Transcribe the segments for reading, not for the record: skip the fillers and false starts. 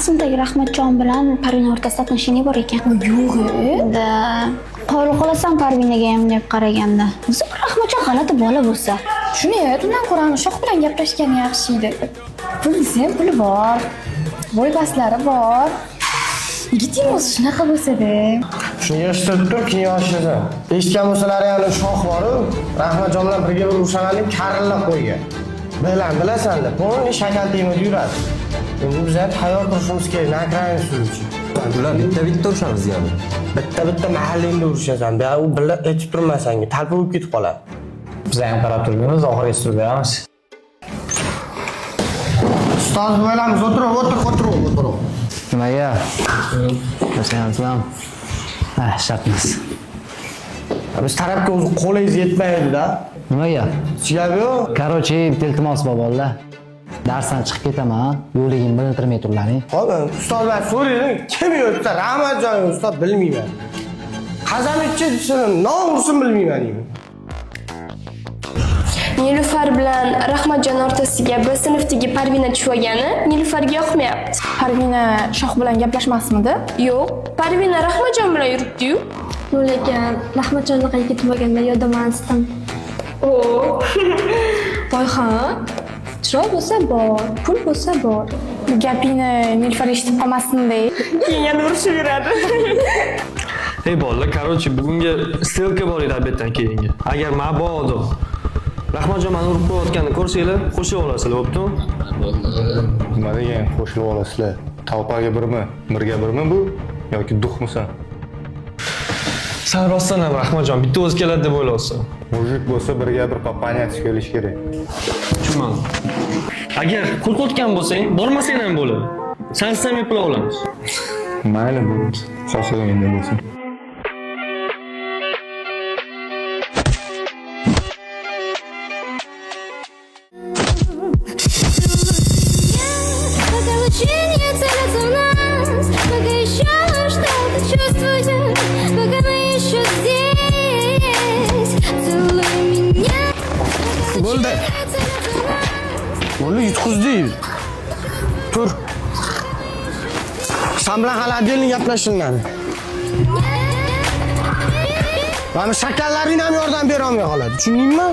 A sinfdagi Rahmatjon bilan Parvina o'rtasida отношение bor ekan. Yo'q, e? Да. Qoyil qolasan Parvinaga ham deb qaraganda. O'zi Rahmatjon g'alati bola bo'lsa. Shuni undan ko'ra Shoh bilan gaplashgani yaxshi edi. Pul desam puli bor. Bo'y baslari bor. Yigiting o'zi shunaqa bo'lsa-da. Shuni yig'ishtirib tur, keyin yoshlasan. Eshitgan bo'lsalar ham Shoh boru, Rahmatjon bilan birga bir urushaman deb karillab qo'ygan. Bilan bilasan-da, полный shakal tegmadi yuradi. Endi biz ham tayyor turishimiz kerak, на крайний случай. Ular bitta bitta urishamiz deyapti. Bitta bitta mahallangda urushasan, bu u birla aytib turma senga, talpa bo'lib ketib qoladi. Biz ham qarab turgunmiz, oxiri eshitib beramiz. Ustoz bo'lamiz, o'tir, o'tir, o'tir, o'tir. Nimaga? Ko'rsanyapsizlar. Ha, shartmiz. Biz tarafga o'zi qo'lingiz yetmaydi-da. Nimaga? Hech gap yo'q. Короче, bitta iltimos bor bolalar. Darsdan chiqib ketaman, yo'qligimni bilintirmay turlaring. Hop, ustoz man so'raydim, kim yo'qsa Rahmatjon ustoz bilmayman. Qasam ichib nom ursin bilmayman deyman. Nilufar bilan Rahmatjon o'rtasiga B sinfdagi Parvina tushib olgani Nilufarga yoqmayapti. Parvina Shoh bilan gaplashmasmidi? Yo'q, Parvina Rahmatjon bilan yuribdi-yu. Lekin Rahmatjonnaqa yigit bo'lganda yodamasdim. O, Voy ha, chiroy bo'lsa bor, pul bo'lsa bor. Bu gapingni Nilufar eshitib qolmasin-da. Keyin yana urishib yuradi. Ey bolalar, короче, bugungi стрелка bor edi обед dan keyingi. Agar mabodo Rahmatjon mani urib qo'yayotganini ko'rsanglar, qo'shilib olasizlar, bo'ptimi? Nima degan qo'shilib olasizlar? Толпа ga birmi? Birga birmi bu? Yoki дух misan? San rostdan ham Rahmatjon bitta o'zi keladi deb o'ylayapsan. Мужик bo'lsa birga bir по понятию kelish kerak. Tushunmadim. Agar qo'rqayotgan bo'lsang, bormasang ham bo'ladi. Sansiz ham eplab olamiz. Mayli bo'ldi. Xohlaganda bo'lsin. Пока лучи не целятся в нас, пока еще что-то чувствуем, пока мы еще здесь, целуй меня. Bo'ldi. Bo'ldi, yutqizdik. Tur. San bilan hali отдельно gaplashiladi. Mana shakallaring ham yordam bera olmay qoladi. Tushundingmi?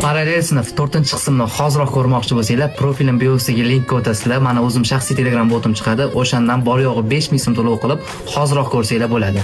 Parallel sinf 4-qismni hoziroq ko'rmoqchi bo'lsanglar, profilim biosiga linkka o'tasizlar. Mana o'zim shaxsiy Telegram botim chiqadi. O'shandan bor yo'g'i 5000 so'm to'lov qilib, hoziroq ko'rsanglar bo'ladi.